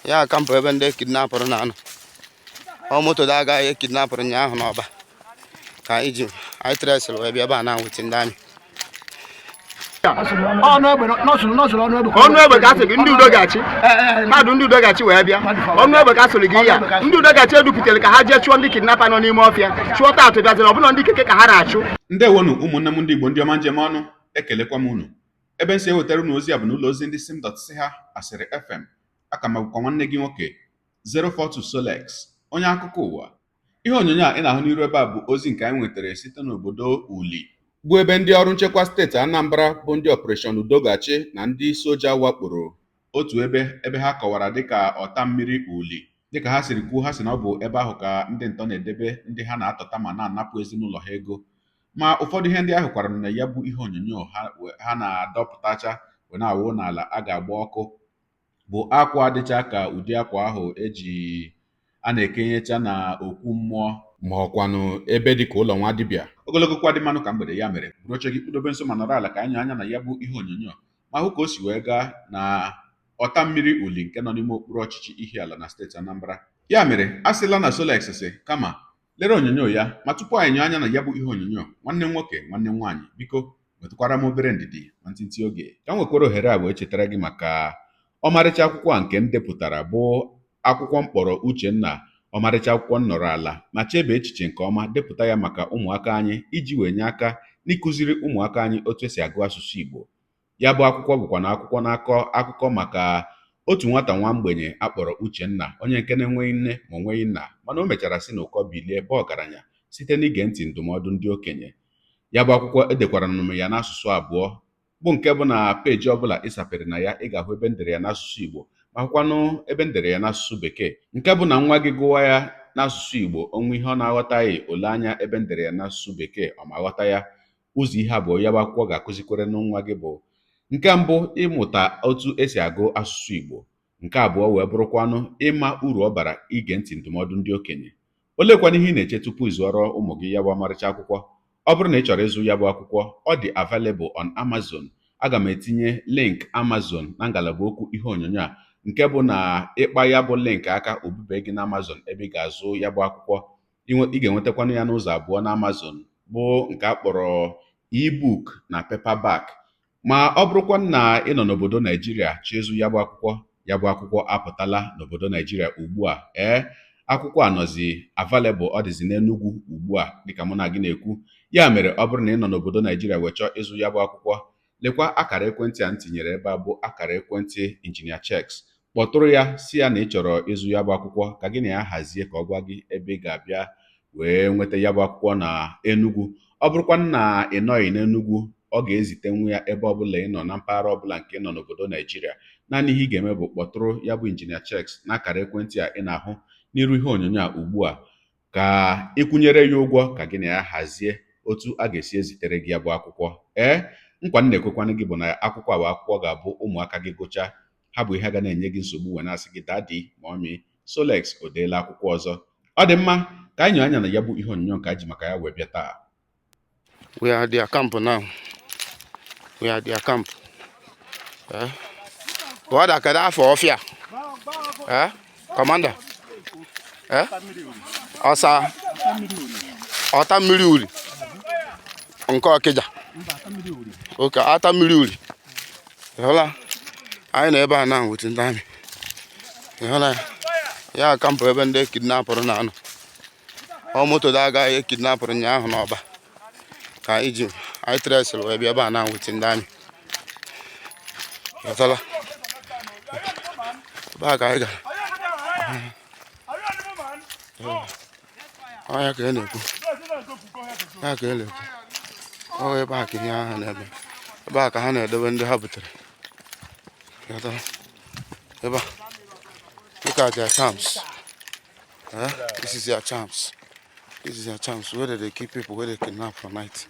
Ya camp ebe ndị kidnapụrụ na-anọ. Ọ moto da agaghị ekidnapụrụ ụnyaahụ n'Ọba ka anyị ji anyị tresịrị wee bịa ebe a na-anwụchi ndị army. Ọnụ egbe nọsụrụ nọsụrụ ọnụ egbe. Ọnụ egbe ka a sị gị ndị udo ga-achị mmadụ, ndị udo ga-achị wee bịa. Ọnụ egbe ka a sịrị gị ya, ndị udo ga-achị eduputere ka ha jee chụọ ndị kidnapper nọ n'ime ọfịa, chụọ taatụ bịaziri ọbụna ndị keke ka ha na-achụ. Ndewonu, ụmụnne m ndị Igbo, ndị ọma njem ọnụ. Ekelekwa m unu. Ebe m si ewetara unu ozi a bụ n'ụlọ ozi ndị sim dot si ha asịrị FM. Aka m bụkwa nwanne gị nwoke 042 Solex, onye akụkọ ụwa. Ihe onyonyo a ị na-ahụ n'iru ebe a bụ ozi nke anyị nwetara site n'obodo Uli, bụ ebe ndị ọrụ nchekwa steeti Anambra bụ ndị Operation Udo Ga-achị na ndị soja wakporo otu ebe, ebe ha kọwara dịka ọta mmiri Uli. Dịka ha siri kwuo, ha sị na ọ bụ ebe ahụ ka ndị ntọ na-edebe ndị ha na-atọta ma na-anapụ ezinụlọ ha ego, ma ụfọdụ ihe ndị ahụ kwara na ya bụ ihe onyonyo ha na-adọpụtacha wee na-awụ n'ala a ga-agba ọkụ bụ akwa dịcha ka ụdị akwa ahụ eji a na-ekenyecha na okwu mmụọ, ma ọkwanụ ebe dịka ụlọ nwa dibịa ogologo kwa dị mmanụ ka mgbede. Ya mere, buru oche gị, kpụdobe nso ma nọrọ ala ka anyị anya na ya bụ ihe onyonyo ma hụ ka o si wee gaa na ọta mmiri Uli nke nọ n'ime okpuru ọchịchị Ihiala na steeti Anambra. Ya mere, a sịla na Solex si kama lere onyonyo ya. Ma tupu anyị nyoo anya na ya bụ ihe onyonyo, nwanne m nwoke, nwanne m nwaanyị, biko nwetụkwara m obere ndidi ma ntịntị oge ka m nwekwara ohere a wee chetara gị maka ọmarịcha akwụkwọ a nke m depụtara, bụ akwụkwọ mkpọrọ Uchenna, ọmarịcha akwụkwọ nnọrọ ala ma chebe echiche nke ọma depụta ya maka ụmụaka anyị, iji wee nye aka n'ịkụziri ụmụaka anyị otu esi agụ asụsụ Igbo. Ya bụ akwụkwọ bụkwa na akwụkwọ na-akọ akụkọ maka otu nwata nwa mgbenye akpọrọ Uchenna, onye nke na-enweghị nne ma o nweghị nna, mana o mechara si n'ụkọ bilie bụ ọgaranya site n'ige ntị ndụmọdụ ndị okenye. Ya bụ akwụkwọ edekwara m ya n'asụsụ abụọ, bụ nke bụ na peji ọbụla ị sapere na ya, ị ga-ahụ ebe m dere ya n'asụsụ Igbo ma hụkwanụ ebe m dere ya n'asụsụ Bekee, nke bụ na nwa gị gụwa ya n'asụsụ Igbo, onwe ihe ọ na-aghọtaghị, ole anya ebe m dere ya n'asụsụ Bekee, ọ ma ghọta ya. Ụzọ ihe abụọ ya bụ akwụkwọ ga-akụzikwere nwa gị bụ: nke mbụ, ịmụta otu esi agụ asụsụ Igbo; nke abụọ wee bụrụkwanụ ịma uru ọ bara ige ntị ndụmọdụ ndị okenye. Oleekwana ihe ị na-eche tupu ị zụọrọ ụmụ gị ya bụ ọmarịcha akwụkwọ? Ọ bụrụ na ị chọrọ ịzụ ya bụ akwụkwọ, ọ dị available on Amazon. Aga m etinye link Amazon na ngalaba okwu ihe onyonyo a, nke bụ na ịkpa ya bụ link aka, obube gị na Amazon ebe ị ga-azụ ya bụ akwụkwọ. Ị ga-enwetakwanụ ya n'ụzọ abụọ na Amazon, bụ nke a kpọrọ ebook na paperback. Ma ọ bụrụkwa na ị nọ n'obodo Naijiria chọọ ịzụ ya bụ akwụkwọ, ya bụ akwụkwọ apụtala n'obodo Naijiria ugbu a. Ee, akwụkwọ a nọzi available, ọ dịzi n'Enugwu ugbu a dịka mụ na gị na-ekwu. Ya mere, ọ bụrụ na ị nọ n'obodo Naijiria wee chọọ ịzụ ya bụ akwụkwọ, lekwa akara ekwentị a m tinyere ebe a, bụ akara ekwentị Engineer Checks. Kpọtụrụ ya, si ya na ị chọrọ ịzụ ya bụ akwụkwọ, ka gị na ya hazie, ka ọ gwa gị ebe ị ga-abịa wee nweta ya bụ akwụkwọ na Enugu. Ọ bụrụkwa na ị nọghị n'Enugu, ọ ga-ezitenwu ya ebe ọbụla ị nọ na mpaghara ọbụla nke ị nọ n'obodo Naijiria. Naanị ihe ị ga-eme bụ kpọtụrụ ya bụ Engineer Checks n'akara ekwentị a ị na-ahụ n'iru ihe onyonyo a ugbu a, ka ịkwụnyere ya ụgwọ, ka gị na ya hazie otu a ga-esi ezitere gị ya bụ akwụkwọ. Ee, nkwa m na-ekwekwanụ gị bụ na akwụkwọ a bụ akwụkwọ ga-abụ ụmụaka gị gụchaa, ha bụ ihe ga na-enye gị nsogbu wee na-asị gị, "Daddy, Mommy, Solex o deela akwụkwọ ọzọ." Ọ dị mma, ka anyị nyoo anya na ya bụ ihe onyonyo nke anyị ji maka ya wee bịa taa. We are at their camp now. We are at their camp. Eh? Brother, kedu afọ ọfịa? Eh? Commander? Eh? Ọsa ọta mmiri Uli nke Ọkịja. Oke ata mmiri Uli. Ị hụla? Anyị nọ ebe a na with ndị army. Ị hụla ya? Ya camp ebe ndị kidnapụrụ na-anọ. Ọ moto da agaghị ekidnapụrụ ụnyaahụ n'Ọba ka anyị ji anyị tresịrị wee bịa ebe a na with ndị army. Ghọtala? Ebe a ka anyị gara. Ọ ya ka ị na-ekwu. Ya ka ị na-ekwu. Ọ ebe a ka ihe ahụ na-eme. Ebe a ka ha na-edobe ndị ha butere. Ghọtala? Ebe a. Look at their camps. Eh? This is their camps. This is their camps where they keep people where they kidnap for night.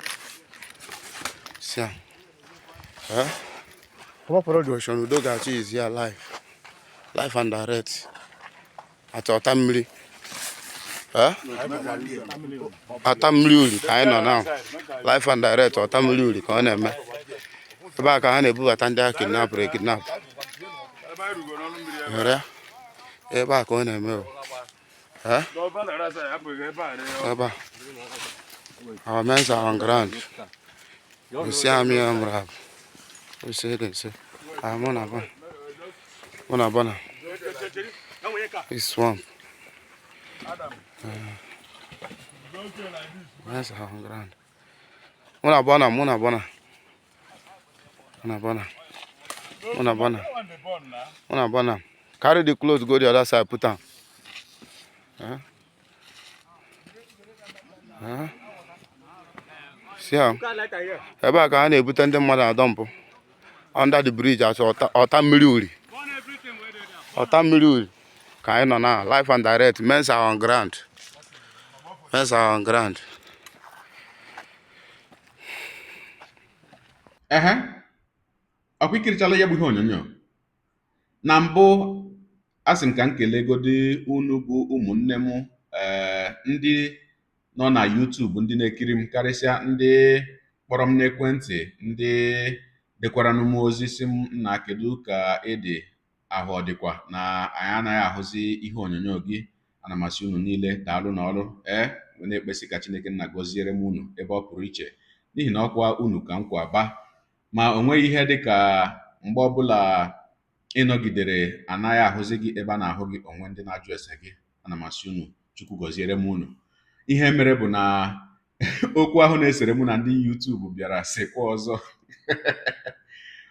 See am. Eh? Operation Udo Ga-achị is here live. Live and direct. At ọta mmiri. Eh? Ata mmiri Uli ka anyị nọ now. Live and direct, ọta mmiri Uli ka ọ na-eme. Ebe a ka ha na-ebubata ndị a kidnapụrụ ekidnap. Hụrụ ya? Ebe a ka ọ na-eme o. Eh? Ebe a. Our men are on ground. You see army MRAP. You see this. Ah, mụ na bona. Mụ na bona. This swamp. Men are on ground. Mụ na bona, mụ na bona. Mụ na bona. Mụ na bona. Mụ na bona. Carry the clothes go the other side, put am. Eh? Eh? See am? Ebe a ka a na-ebute ndị mmadụ adọmpụ under the bridge as ọta mmiri uri. Ọta mmiri uri ka anyị nọ na live and direct. Men are on ground. Men are on ground. Ehe, ọkwa ikirichala ya bụ ihe onyonyo. Na mbụ, asị m ka m kelegodi unu bụ ụmụnne m, ee, ndị nọ na YouTube, ndị na-ekiri m, karịsịa ndị kpọrọ m n'ekwentị, ndị dekwara m ozi si m na kedu ka ị dị, ahụ ọ dịkwa na anyị anaghị ahụzi ihe onyonyo gị. Ana m asị unu niile daalụ n'ọrụ, ee, wee na-ekpesi ka Chineke nna gọziere m unu ebe ọ pụrụ iche, n'ihi na ọkwa unu ka m kwa ba ma o nweghị ihe dị ka mgbe ọbụla ịnọgidere anaghị ahụzi gị ebe a na-ahụ gị onwe ndị na-ajụ ese gị. Ana m asị unu Chukwu gọziere m unu. Ihe mere bụ na okwu ahụ na-esere mụ na ndị YouTube bịara sekwa ọzọ.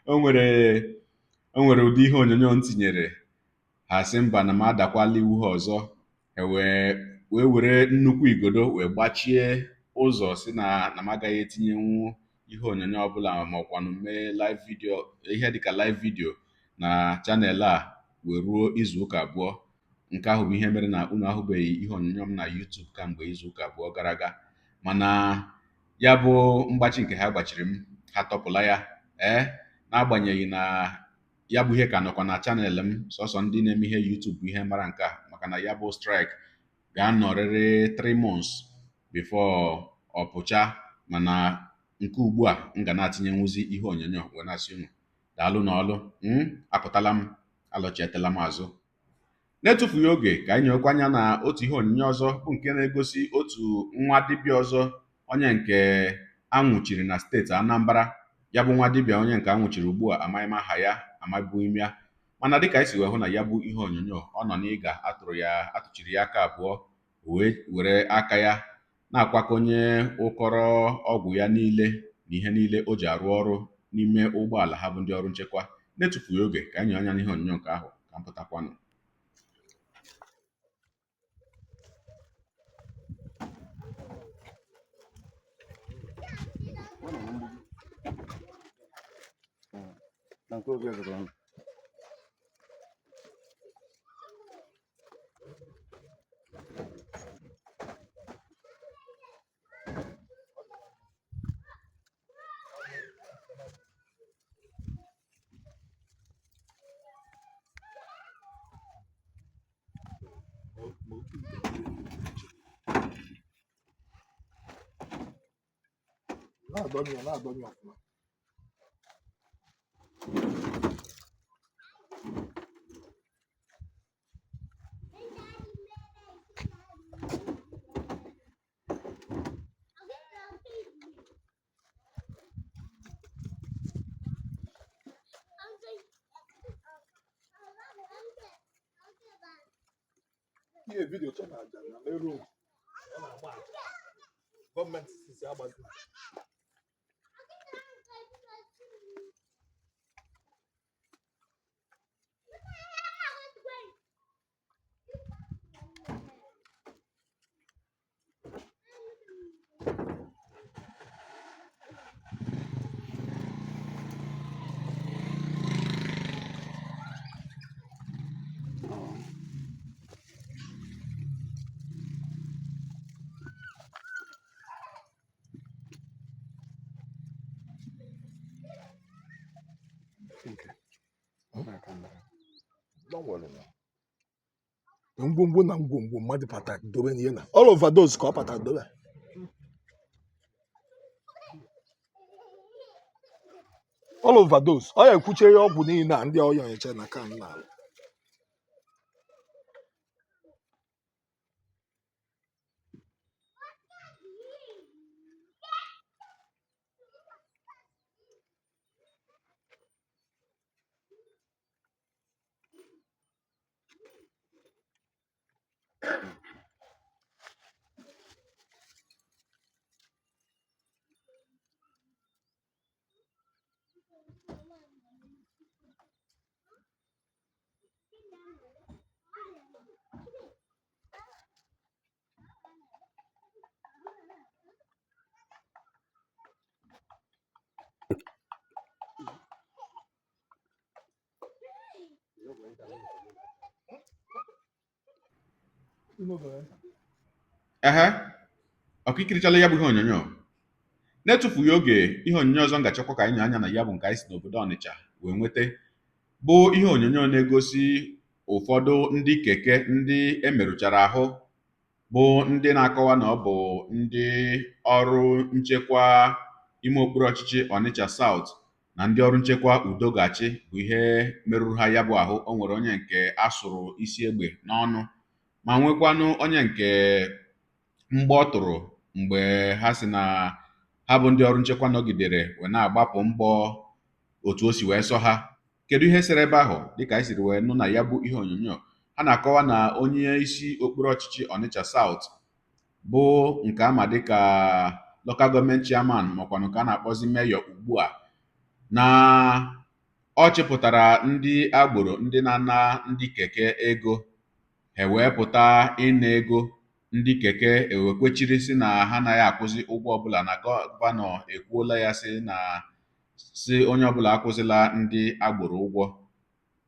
O nwere ụdị ihe onyonyo m tinyere, ha sị mba, na m adakwala iwu ha ọzọ. E wee were nnukwu igodo wee gbachie ụzọ, si na m agaghị etinyenwu ihe onyonyo ọbụla ma ọkwanụ mee live video, ihe dịka live video na channel a wee ruo izu ụka 2. Nke ahụ bụ ihe mere na unu ahụbeghị ihe onyonyo m na YouTube kamgbe izu ụka 2 gara aga. Mana ya bụ mgbachi nke ha gbachiri m, ha tọpụla ya. Ee, n'agbanyeghị na ya bụ ihe ka nọkwa na channel m, sọsọ ndị na-eme ihe YouTube bụ ihe mara nke a, maka na ya bụ strike ga-anọrịrị 3 months before ọ pụcha. Mana nke ugbu a m ga na-atinyenwuzi ihe onyonyo, wee na-asị unu daalụ n'ọlụ. Apụtala m, alọchietela m azụ. Na-etufughị oge, ka anyị nyewekwa anya na otu ihe onyonyo ọzọ, bụ nke na-egosi otu nwa dibịa ọzọ, onye nke anwụchiri na steeti Anambra. Ya bụ nwa dibịa onye nke anwụchiri ugbu a, amaghị m aha ya, amabughị m ya, mana dịka anyị si wee hụ na ya bụ ihe onyonyo, ọ nọ n'ịga atụrụ ya, atụchiri ya aka abụọ, wee were aka ya na-akwakọnye ụkọrọ ọgwụ ya niile na ihe niile o ji arụ ọrụ n'ime ụgbọala ha bụ ndị ọrụ nchekwa. Na-etufughị oge, ka anyị nyere anya n'ihe onyonyo nke ahụ ka m pụtakwanụ. Na-adọnye ya, na-adọnye ọfụma. Ihe video chọ na aja na meru ọ na-agba aja gọọmenti sisi agbazi. Don't worry now. Ngwongwo na ngwongwo mmadụ pata dobe n'ihe na all overdose ka ọ pata dobe. All overdose ọ ya ekwuche ya ọgwụ niile a ndị ọya nyeche na kan na-alụ. Ehe, ọkụ ikirichala ya bụ ihe onyonyo. Na-etufughị oge, ihe onyonyo ọzọ m ga-achọkwa ka anyị nyoo anya na ya bụ nke anyị si n'obodo Ọnịcha wee nweta, bụ ihe onyonyo na-egosi ụfọdụ ndị keke ndị emerụchara ahụ, bụ ndị na-akọwa na ọ bụ ndị ọrụ nchekwa ime okpuru ọchịchị Ọnịcha South na ndị ọrụ nchekwa Udo Ga-achị bụ ihe merụrụ ha ya bụ ahụ. O nwere onye nke a sụrụ isi egbe n'ọnụ, ma nwekwanụ onye nke mgbọ tụrụ mgbe ha si na ha bụ ndị ọrụ nchekwa nọgidere wee na-agbapụ mgbọ otu o si wee sọ ha. Kedu ihe sere ebe ahụ? Dịka anyị siri wee nụ na ya bụ ihe onyonyo, ha na-akọwa na onye isi okpuru ọchịchị Ọnịcha South, bụ nke ama dịka local government chairman, makwanụ nke a na-akpọzi mayor ugbu a, na ọ chịpụtara ndị agboro, ndị na-ana ndị keke ego. Ha wee pụta ịna ego, ndị keke ewekwechiri sị na ha anaghị akwụzi ụgwọ ọbụla, na gọvanọ ekwuola ya sị na sị onye ọbụla akwụzila ndị agboro ụgwọ.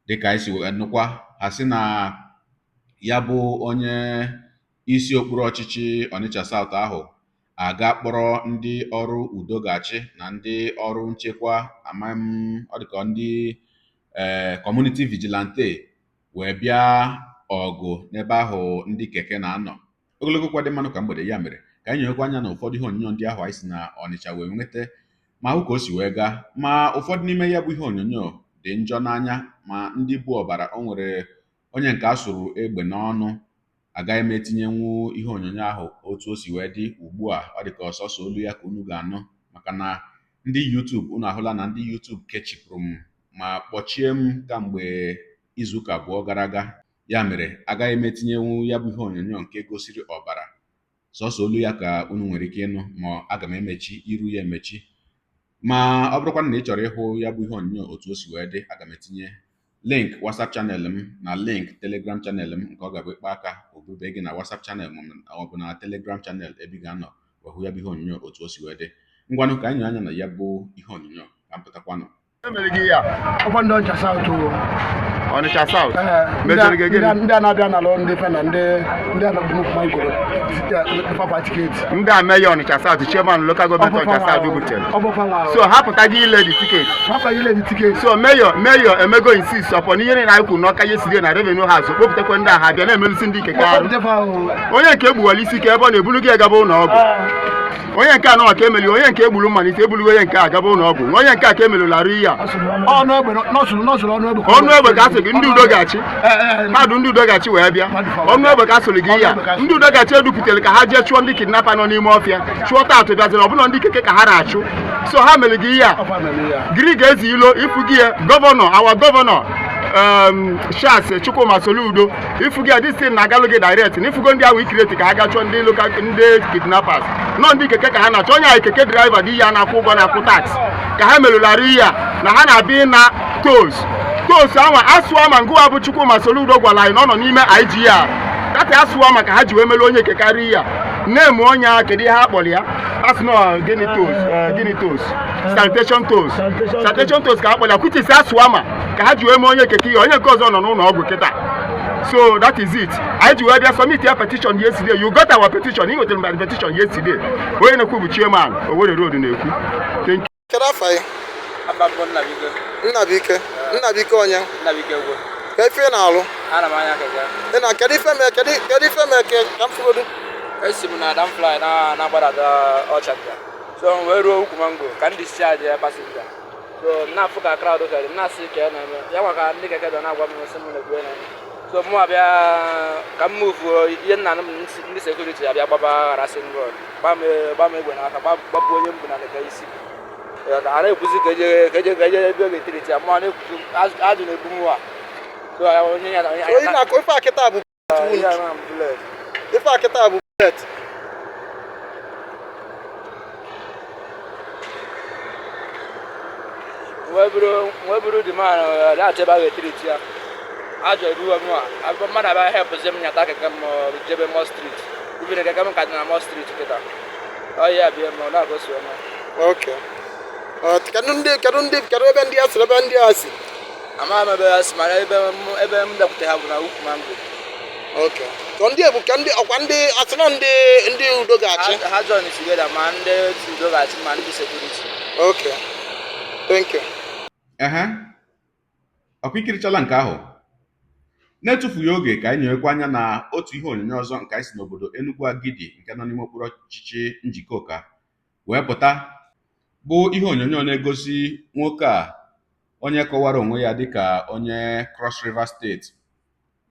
Dịka anyị si wee nụkwa, ha sị na ya bụ onye isi okpuru ọchịchị Ọnịcha South ahụ aga kpọrọ ndị ọrụ Udo Ga-achị na ndị ọrụ nchekwa amam, ọ dịka ndị community vigilante, wee bịa ọgụ n'ebe ahụ ndị keke na-anọ. Ogologo kwa dị mmanụ ka mgbede. Ya mere ka anyị nyekwa anya na ụfọdụ ihe onyonyo ndị ahụ anyị si na Ọnịcha wee nweta, ma hụ ka o si wee gaa. Ma ụfọdụ n'ime ya bụ ihe onyonyo dị njọ n'anya, ma ndị bu ọbara. O nwere onye nke a sụrụ egbe n'ọnụ. Agaghị m etinyenwu ihe onyonyo ahụ otu o si wee dị ugbu a, ọ dị ka ọsọsọ olu ya ka unu ga-anụ, maka na ndị YouTube, unu ahụla na ndị YouTube kechipụrụ m ma kpọchie m kamgbe izuụka 2 gara aga. Ya mere agaghị m etinyenwu ya bụ ihe onyonyo nke gosiri ọbara. Sọsọ olu ya ka unu nwere ike ịnụ, ma aga m emechi iru ya emechi. Ma ọ bụrụkwa na ị chọrọ ịhụ ya bụ ihe onyonyo otu o si wee dị, aga m etinye link WhatsApp channel m na link Telegram channel m, nke ọ ga-abụ ịkpa aka obube gị na WhatsApp channel ma ọ bụ na Telegram channel ebe ị ga-anọ wee hụ ya bụ ihe onyonyo otu o si wee dị. Ngwanụ, ka anyị nyoo anya na ya bụ ihe onyonyo ka m pụtakwanụ. Emere gị ya? Ọkwa ndị Ọnịcha South o. Ọnịcha South Ee, meziri gị gịnị? Ndị a na-abịa n'ala ndị fe na ndị a na-abụ nnukwu mangoro papa ticket. Ndị a mayor Ọnịcha South, chairman local government Ọnịcha South butere. So ha pụta gị ile the ticket? Papa ile the ticket. So mayor emego insist upon ihe niile anyị kwuru n'ọka yesterday na revenue house, kpopụtakwa ndị a, ha bịa na-emelusi ndị keke arụ. Onye nke egbuwara isi ka ebe ọ na-ebulu gị gaba ụlọ ọgwụ. Onye nke anọ ka emeli, onye nke egburu mmalite ebulugo onye nke a gaba ụlọ ọgwụ, onye nke a ka emerụrụ ihe a. Ọnụ egbe nọsụrụ ọnụ egbe. Ọnụ egbe ka a sị gị ndị Udo Ga-achị, mmadụ ndị Udo Ga-achị wee bịa. Ọnụ egbe ka a sụrụ gị ihe a. Ndị Udo Ga-achị eduputere ka ha jee chụọ ndị kidnapper nọ n'ime ọfịa, chụọ taatụ, bịaziri ọbụna ndị keke ka ha na-achụ. So ha mere gị ihe a. Gịrị ga-ezi ilo ifu gị ya? Gọvanọ, our governor, Charles Chukwuma Soludo, ifu gị ya, this thing na-agalụ gị direct na ifugo ndị ahụ ikireti ka ha ga chụọ ndị local ndị kidnappers nọ. Ndị keke ka ha na-achọ. Onye ahụ keke driver dị ihe a na-akwụ ụgwọ, na-akwụ tax, ka ha merụlara ihe a na ha na-abịa ịna tolls. Tolls anwa asụọ ma ngụwa bụ Chukwuma Soludo gwara anyị na ọ nọ n'ime IGR data asụọ maka ha ji wee mere onye kekarị ihe a na-eme onye a. Kedu ihe ha kpọrọ ya? Asị na gịnị tolls, gịnị tolls, sanitation tolls, sanitation tolls ka ha kpọrọ ya, which is asụọ ma ka ha ji wee mee onye keke ihe. Onye nke ọzọ nọ n'ụlọ ọgwụ kịta. So that is it. Anyị ji wee bịa submit ya petition yesterday. You got our petition. Ị nwetara my petition yesterday. Onye na-ekwu bụ chairman Owerri Road na-ekwu. Thank you. Kedu afa gị? Aba bụ Nnabike. Nnabike. Nnabike onye? Nnabike Egwe. Ka ife ị na-alụ? Ana m anya keke. Ị na kedu ife mee, kedu ife mee ka m fụgodu? Esi m na Danfly na na-agbadata Ọchanja. So m wee ruo ukwu mango ka m discharge ya passenger. So m na-afụ ka crowd karị, m na-asị ka ya na-eme. Ya nwa ka ndị keke bịa na-agwa m sị m na-ekwu na so mụ abịa ka m muvuo ihe nna m. Ndị security abịa gbaba harassing gun, gba m egbe n'aka, gbagbuo onye m bụ na keke isi. A na-ekwuzi ka eje ebe ọ ga-etiriti ya, mụ a na-ekwuzi ajụ na-ebu mụ a. So onye ya Onye na-akụ ife a kịta bụ Wound. Ya na bullet. Ife a kịta bụ bullet. Wee buru the man na-achọ ebe a ga-etiriti ya. Ajọ ebuwe m a mmadụ abịa hepụzi m nyata keke m jebe Mo Street. Ibiri keke m ka dị na Mo Street kịta. Ọ ya bịa m ọ na-agosi ọma. Okay. Kedu ndị kedu ebe ndị a sịrị ebe ndị a si? Amaghị m ebe ha si, mana ebe m bịakwute ha bụ na ukwu mango. Okay. So ndị ebu ka ndị ọkwa ndị asị na ndị udo ga-achị. Ha join together, ma ndị udo ga-achị ma ndị security. Okay. Thank you. Ehe, ọkwa ikirichala nke ahụ. Na-etufughị oge, ka anyị nyewekwa anya na otu ihe onyonyo ọzọ nke anyị si n'obodo Enugu Agidi nke nọ n'ime okpuru ọchịchị Njikọka wee pụta, bụ ihe onyonyo na-egosi nwoke a onye kọwara onwe ya dịka onye Cross River State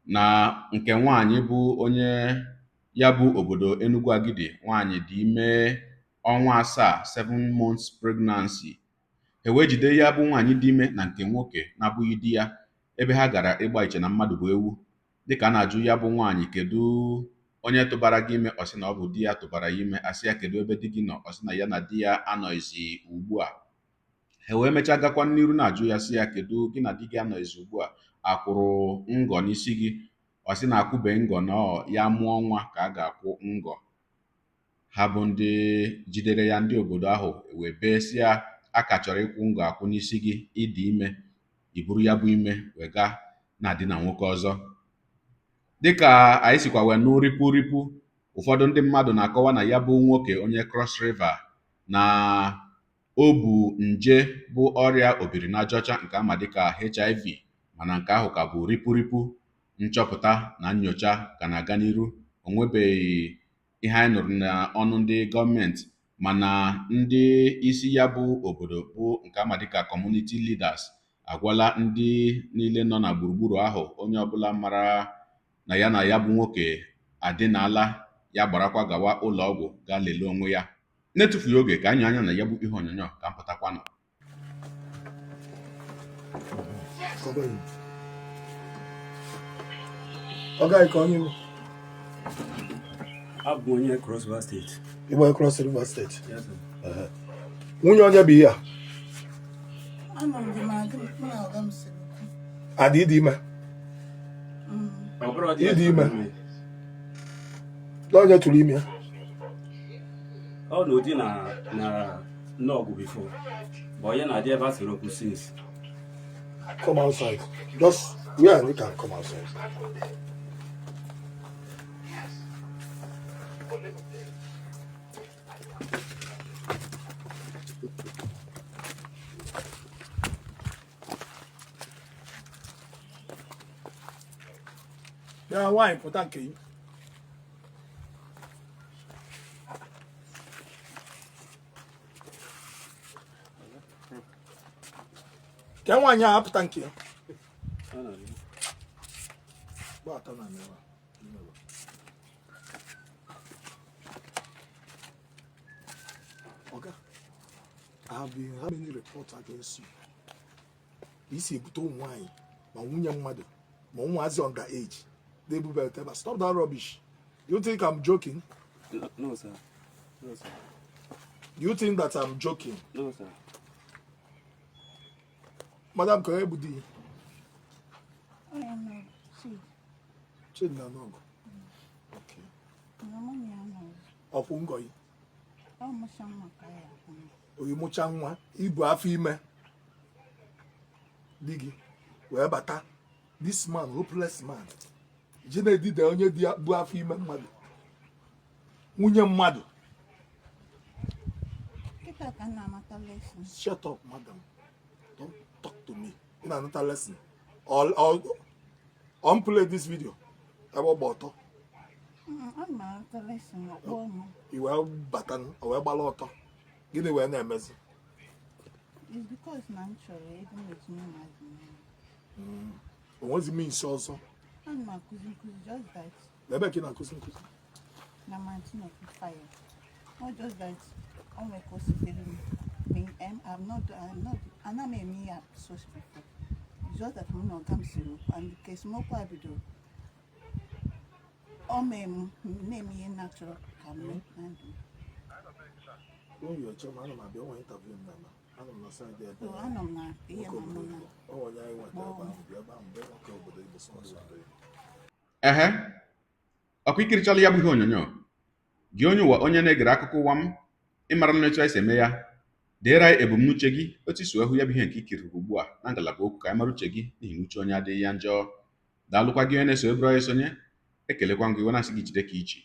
na nke nwaanyị bụ onye ya bụ obodo Enugu Agidi. Nwaanyị dị ime ọnwa 7, 7 months pregnancy. E wee jide ya bụ nwaanyị dị ime na nke nwoke na-abụghị di ya ebe ha gara ịgba iche na mmadụ bụ ewu. Dịka a na-ajụ ya bụ nwaanyị, kedu onye tụbara gị ime, ọ sị na ọ bụ di ya tụbara ya ime. Asị ya, kedu ebe di gị nọ? Ọ sị na ya na di ya anọghịzi ugbu a. E wee mechaa gakwa n'iru na-ajụ ya, sị ya, kedu gị na di gị anọghịzi ugbu a, akwụrụ ngọ n'isi gị? Ọ sị na akwụbe ngọ, na ọ ya mụọ nwa ka a ga-akwụ ngọ. Ha bụ ndị jidere ya, ndị obodo ahụ wee bee, sị ya, a ka chọrọ ịkwụ ngọ akwụ n'isi gị, ịdị ime, iburu ya bụ ime wee gaa na-adị na nwoke ọzọ. Dịka anyị sikwa wee nụ ripu ripu, ụfọdụ ndị mmadụ na-akọwa na ya bụ nwoke onye Cross River na o bu nje bụ ọrịa obirinajaọcha nke ama dịka HIV, mana nke ahụ ka bụ ripu ripu. Nchọpụta na nnyocha ka na-aga n'iru. O nwebeghị ihe anyị nụrụ n'ọnụ ndị gọọmenti, mana ndị isi ya bụ obodo bụ nke ama dịka community leaders agwala ndị niile nọ na gburugburu ahụ, onye ọbụla mara na ya na ya bụ nwoke adịnala, ya gbarakwa gawa ụlọ ọgwụ gaa lelee onwe ya. Na-etufughị oge, ka anyị anya na ya bụ ihe onyonyo ka m pụtakwanụ. Cover him. Ọ gaghị ka onye Abụ m onye Cross River State. Igbo Cross River State. Yes, sir. Nwunye onye bụ ihe a? Anọ m gị ma gị mụ na ọga m siri okwu. Adị ịdị ime? Ọ bụrụ dị Ịdị ime. Na onye tụrụ ime ya? Ọ na ụdị na na nọọgụ before. But onye na-adị ebe a sịrị okwu since. Come outside. Just where you can come outside. Ya nwaanyị, pụta nke gị. Ka nwaanyị a apụta nke ya. Ọ na-adị. Gbata na mmiri. Oga, I have been having many reports against you. Isi ebute ụmụ nwaanyị ma nwunye mmadụ ma ụmụazị under age na-ebube ebe. Stop that rubbish. Do you think I'm joking? No, no, sir. No, sir. Do you think that I'm joking? No, sir. Madam, ka onye bụ di? Onye nọ Chidi. Chidi na Nọgụ. Okay. Na mụ na ya nọ. Ọkwụ ngọ yi? Ọ mụcha nwa ka ya akwụ m. Oyi mụcha nwa, ibu afọ ime di gị wee bata. This man, hopeless man, ji na-edide onye dị bu afọ ime mmadụ, nwunye mmadụ. Kịta ka m na-amata lesson. Shut up, madam. Don't talk to me. Ị na-anata lesson or on play this video ebe ọ gba ọtọ. Ana m anata lesson, ọ kpọọ m. I wee bata, o wee gbala ọtọ, gịnị wee na-emezi? It's because na m chọrọ ego m etinye ụmụazị n'ụlọ. O nwezi m nsi ọzọ. Ana m akụzi nkụzi, just that Ebe ka ị na-akụzi nkụzi? Na Mountain of Fire. Not just that, o nwere ka o sitere m. Me, I'm not, ana m eme ihe a so before. It's just that mụ na ọga m siri okwu and ka esemokwu a bidoro. O mee m na-eme ihe na-achọrọ ka m mee na ndụ m. When you chọọ m, ana m abịa nwa interview m na anọ m na side ebe So anọ m na ihe nwoke ma mụ obodo na Igbo. Ọ onye anyị nweta ebe ahụ bịa ebe ahụ mgbe nwoke obodo Igbo sọ obodo Igbo. Ehe, ọkwa ikirichala ya bụ ihe onyonyo gị, onye ụwa, onye na-egere akụkọ ụwa m, ịmara na etu anyị si eme ya. Deere anyị ebumnuche gị, otu isi wee hụ ya bụ ihe nke ikiriri ugbu a na ngalaba okwu, ka anyị mara uche gị, n'ihi na uche onye adịghị ya njọ. Daalụkwa gị onye na-eso ebere anyị esonye. Ekelekwa ngị, na-asị gị jide ka iji.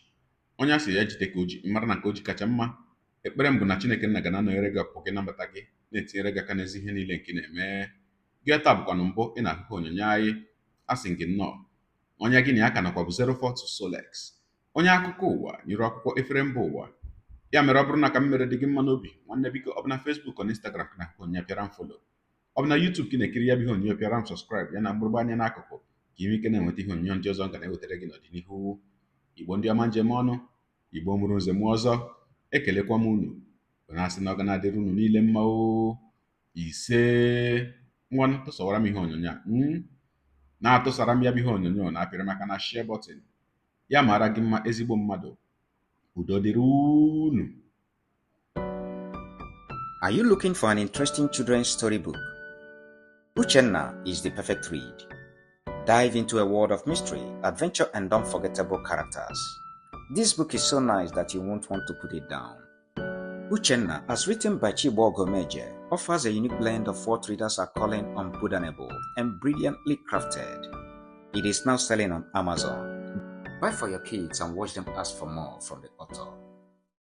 Onye asị ya jide ka o ji, mara na nke o ji kacha mma. Ekpere m bụ na Chineke nna ga na-anọnyere gị, ọpụpụ gị na mbata gị, na-etinyere gị aka n'ezi ihe niile nke ị na-eme gị. Taa bụkwanụ mbụ ị na-ahụ onyonyo anyị, asị gị nnọọ. Onye gị na ya ka nakwa bụ 042 Solex, onye akụkọ ụwa nyere akwụkwọ efere mba ụwa. Ya mere, ọ bụrụ na ka m mere dị gị mma n'obi, nwanne, biko, ọ bụ na Facebook ọ na Instagram ka na-ahụ onyonyo, pịara m follow. Ọ bụ na YouTube ka ị na-ekiri ya bụ ihe onyonyo, pịara m subscribe, ya na mgbịrịgba anya n'akụkụ, ka ị nwee ike na-enweta ihe onyonyo ndị ọzọ m ga na-ewetara gị n'ọdịnihu. Igbo ndị ọma, njem ọnụ, Igbo mụrụ nze mụọ ọzọ, ekelekwa m unu, na-asị na ọ ga na-adịrị unu niile mma o. Ise. Ngwanụ, tụsawara m ihe onyonyo a, na-atụsara m ya bụ ihe onyonyo, na-apịrị maka na share button. Ya mara gị mma, ezigbo mmadụ. Udo dịrị unu. Are you looking for an interesting children's storybook? Uchenna is the perfect read. Dive into a world of mystery, adventure, and unforgettable characters. This book is so nice that you won't want to put it down. Uchenna, as written by Chibo Gomeje, offers a unique blend of what readers are calling unputdownable and brilliantly crafted. It is now selling on Amazon. Buy for your kids and watch them ask for more from the author.